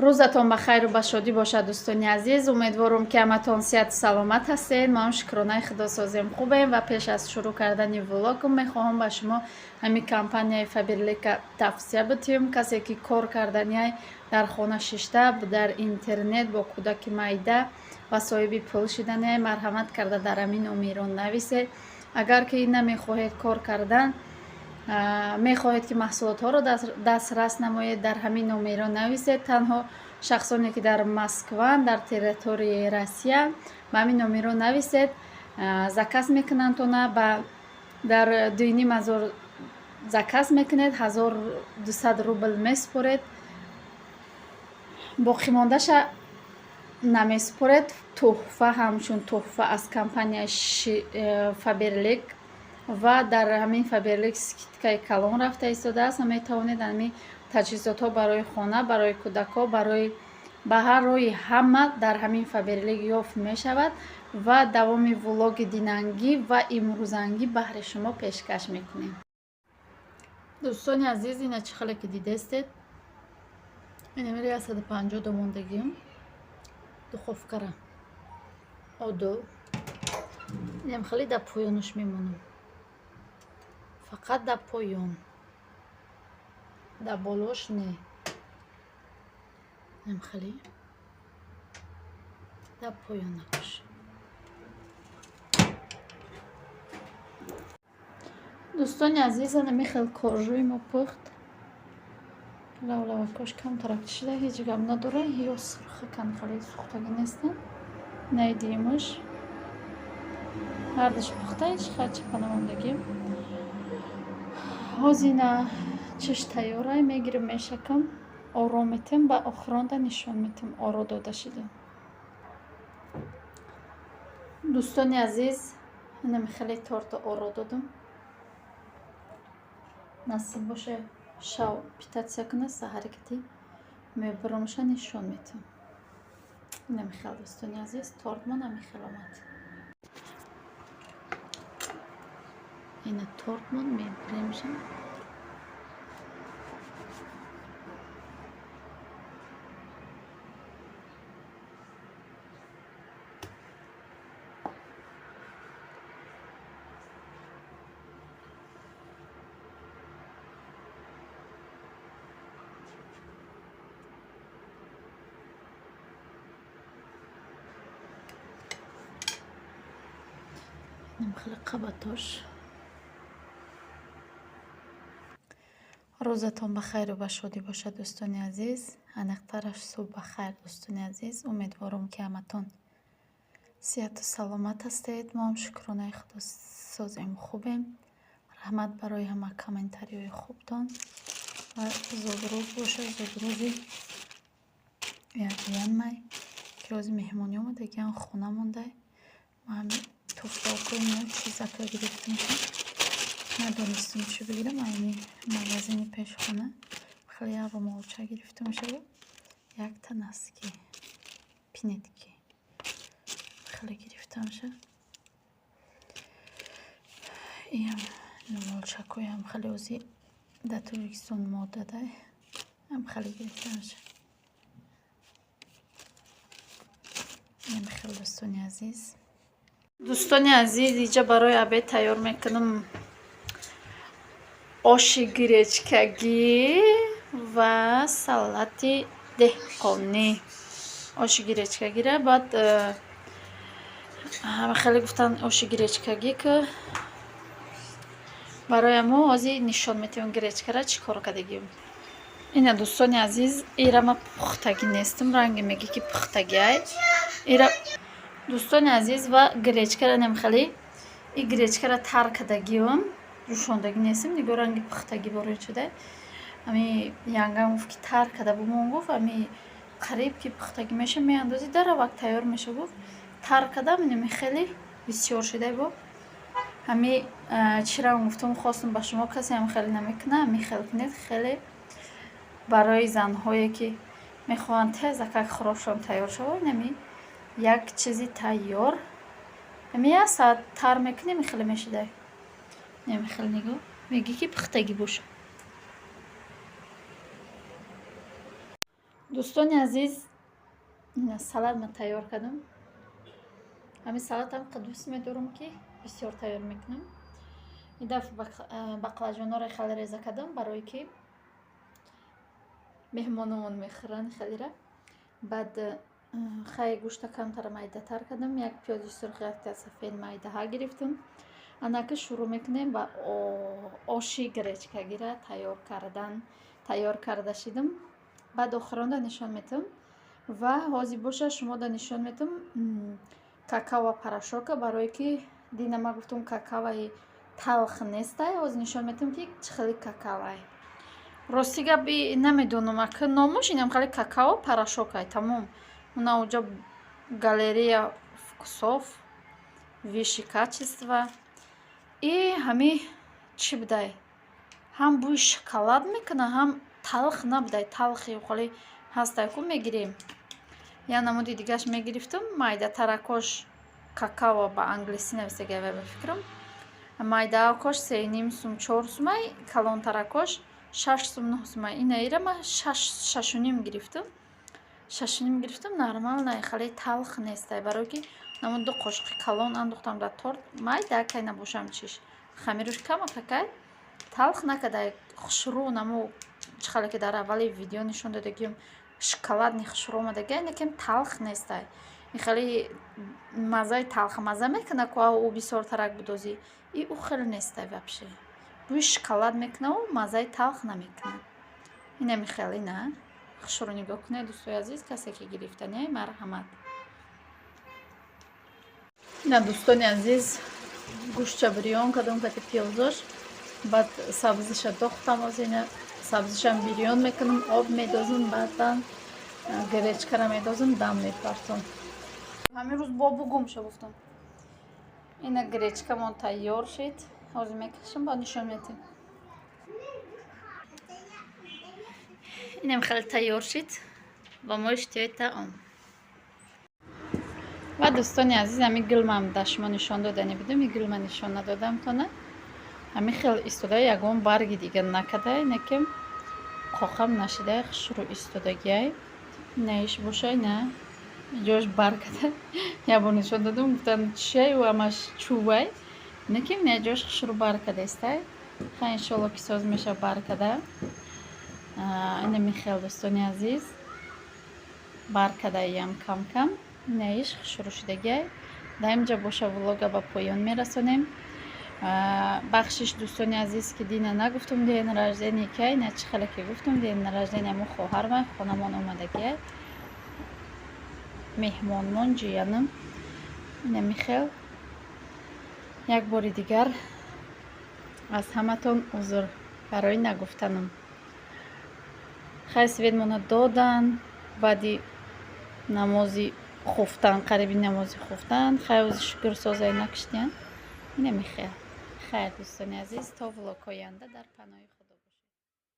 Рӯзатон ба хайру ба шодӣ бошад, дӯстони азиз. Умедворум, ки ҳаматон сиҳату саломат ҳастед. Мо ҳам, шукронаи Худо, созем, хубем. Ва пеш аз шурӯъ кардани влогам мехоҳам ба шумо ҳамин компанияи Фаберлика тавсия бидиҳам. Касе ки кор карданиай, дар хона шишта, дар интернет, бо кӯдаки майда ва соҳиби пул шиданиай, марҳамат карда дар ҳамин номерон нависед. Агар ки намехоҳед кор кардан, мехоҳед, ки маҳсулотҳоро дастрас намоед, дар ҳамин номерон нависед. Танҳо шахсоне, ки дар Москваанд, дар территорияи Россия, ба ҳамин номерон нависед, заказ мекунанд. Тона ба дар 2500 заказ мекунед, 1200 рубл месупоред, боқимондаша намесупоред. Тӯҳфа, ҳамчун тӯҳфа аз компанияи Фаберлик. Ва дар ҳамин Фаберлик скидкаи калон рафта истодааст. Метавонед ҳамин таҷҳизотҳо барои хона, барои кӯдакҳо, барои ба ҳар роҳи ҳама дар ҳамин Фаберлик ёфт мешавад. Ва давоми влоги динангӣ ва имрӯзангӣ баҳри шумо пешкаш мекунем. Дӯстони азиз, ина чӣ хеле ки дидестед, инамиро 150 домондагиам духовкара одо. Инам хеле дар поёнаш мемонам, фақат дар поён, дар болош не. Инам хеле дар поёнакаш. Дӯстони азиз, ана хел коржои мо пухт. Лавлавакош камтарак шида, ҳеҷ гап надора, ё сурхакан, хеле сӯхтагӣ нестанд. Найдиимаш ҳардуш пухта, ҳеҷ чапа намондагӣ. Ҳозина чиш тайёрай, мегирим, мешакам, оро метем, ба охиронда нишон метем оро дода шида. Дӯстони азиз, инами хеле торта оро додам. Насиб боша, шав питаться кунад, саҳари кати мебаромаша, нишон метам. Инами хел, дӯстони азиз, тортмон ҳами хел омад. Ина тортмон, мебаремша. Инам хеле қабатош. Рӯзатон ба хайру ба шодӣ бошад, дӯстони азиз. Аниқтараш, субҳ ба хайр, дӯстони азиз. Умедворум, ки ҳаматон сиҳату саломат ҳастед. Мо ҳам, шукронаи Худо, созем, хубем. Раҳмат барои ҳама комментариҳои хубтон. Ва зудрӯз бошад, зудрӯзи 1 май, ки ҳозир меҳмонӣ омадагиан, хона мондай. Ма ҳамин туфлокҳои ино чизака гирифтамшон, надонистам чӣ бигирам. Айни магазини пеши хона хеле як румолча гирифтамшаву якта носки пинетки хеле гирифтамша. Иам румолчакоям хеле ози дар Тоҷикистон модадай, ам хеле гирифтамша. Инам хел, дӯстони азиз. Дӯстони азиз, иҷа барои обед тайёр мекунам оши гречкагӣ ва салати деҳқонӣ. Оши гречкагира баъд хеле гуфтанд оши гречкагӣ, ки барои мо ҳозир нишон метиҳем гречкара чӣ кор кардагим. Ина, дӯстони азиз, ира ма пухтагӣ нестам, ранге мегӣ, ки пухтагиай ира. Дӯстони азиз, ва гречкара нем, хеле и гречкара тар кардагиам, ҷӯшондагӣ нестам. Нигоҳ, ранги пухтагӣ ворид шуда. Ами янгам гуфт, ки тар карда бумон, гуфт, ами қариб ки пухтагӣ меша, меандозӣ, даравак тайёр меша, гуфт. Тар кардам, инами хеле бисёр шуда. Бо ҳами чирам гуфтам, хостам ба шумо, касеам хеле намекунад, ҳами хел кунед. Хеле барои занҳое, ки мехоҳанд тезакак хӯрокшон тайёр шавад, инами як чизи тайёр. Ҳами як саат тар мекунем, хеле мешидай. Инами хеле, нигоҳ, мегӣ, ки пухтагӣ бошад. Дӯстони азиз, салат ман тайёр кардам. Ҳамин салатам дӯст медорам, ки бисёр тайёр мекунам. Ин дафъа баклажанҳоро хеле реза кардам, барое ки меҳмономон мехӯранд хелира. Баъд хай гӯшта камтара майдатар кардам, як пиёзи сурх, якта сафед майдаҳа гирифтам. Анака шурӯъ мекунем ба оши гречкагира тайёр кардан. Тайёр карда шидам, баъд охиронда нишон метавам. Ва ҳозир боша, шумода нишон метавам какао порошока, барое ки дина ма гуфтам, какаои талх нестай. Ҳозир нишон метавам, ки чӣ хеле какаоай. Рости гап, намедонам, ака номуш инам хеле какао порошокай, тамом. Уна уҷа галерея вкусов, высшее качество. И ҳами чӣ будай, ҳам бӯи шоколад мекунад, ҳам талх набудай. Талхи хеле ҳастай ку, мегирем. Як намуди дигаш мегирифтам, майдатаракош, какао ба англисӣ нависагай, ба фикрам. Майдаакош 3,5 сум, 4 сумай, калонтаракош 6 сум, 9 сумай. Инаира ма 6,5 гирифтам, 6,5 гирифтам. Нормально, хеле талх нестай, барое ки намуд ду қошуқи калон андохтам дар торт, майда кай набошам, чиш хамируш камакакай, талх накардай, хушрӯ. Наму чӣ хеле ки дар аввали видео нишон додагиам, шоколадный хушрӯ омадагай, лекин талх нестай. Ин хеле маззаи талхмазза мекунад ку, ӯ бисёртарак будозӣ, и ӯ хеле нестай вообще. Бӯи шоколад мекунаву маззаи талх намекунад. Инами хеле на хушрӯ. Нигоҳ кунед, дӯстои азиз, касе ки гирифтаниай, марҳамат. Ина, дӯстони азиз, гӯштча бирён кардам кати пиёзош, баъд сабзиша дохтам. Озина сабзишам бирён мекунам, об медозам, баъдан гречкара медозам, дам мепартом. Ҳамин рӯз бобу гум ша гуфтам. Ина гречкамон тайёр шид, ҳозир мекашам, ба нишон метем. Инам хеле тайёр шид, ба мо иштиҳои таом. Ва дӯстони азиз, ҳамин гулмам дар шумо нишон додани будам, ин гулма нишон надодам тона. Ҳамин хел истода, ягон барги дига накардай, некем қоқам нашидай, хушрӯ истодагиай. Наиш бошай, на ҷош бар када. Як бор нишон додам, гуфтам, чиай, ӯ ҳамаш чӯбай, некем не ҷош хушрӯ бар кадаистай. Хай, иншолло, ки соз меша бар када. Инами хел, дӯстони азиз, бар кадаиам кам кам, наиш хушрӯ шудагиай. Дар инҷа боша, влога ба поён мерасонем. Бахшиш, дӯстони азиз, ки дина нагуфтум день рождения кай, на чӣ хеле ки гуфтум, день рождения мо хоҳармай хонамон омадагиай, меҳмонмон, ҷиянам. Инами хел, як бори дигар аз ҳаматон узр барои нагуфтанам. Хай, светмона додан баъди намози хуфтан, қариби намози хуфтан. Хай, ози шукр, созай накиштиян. Инами хел. Хайр, дӯстони азиз, то влогҳои оянда, дар паноҳи Худо.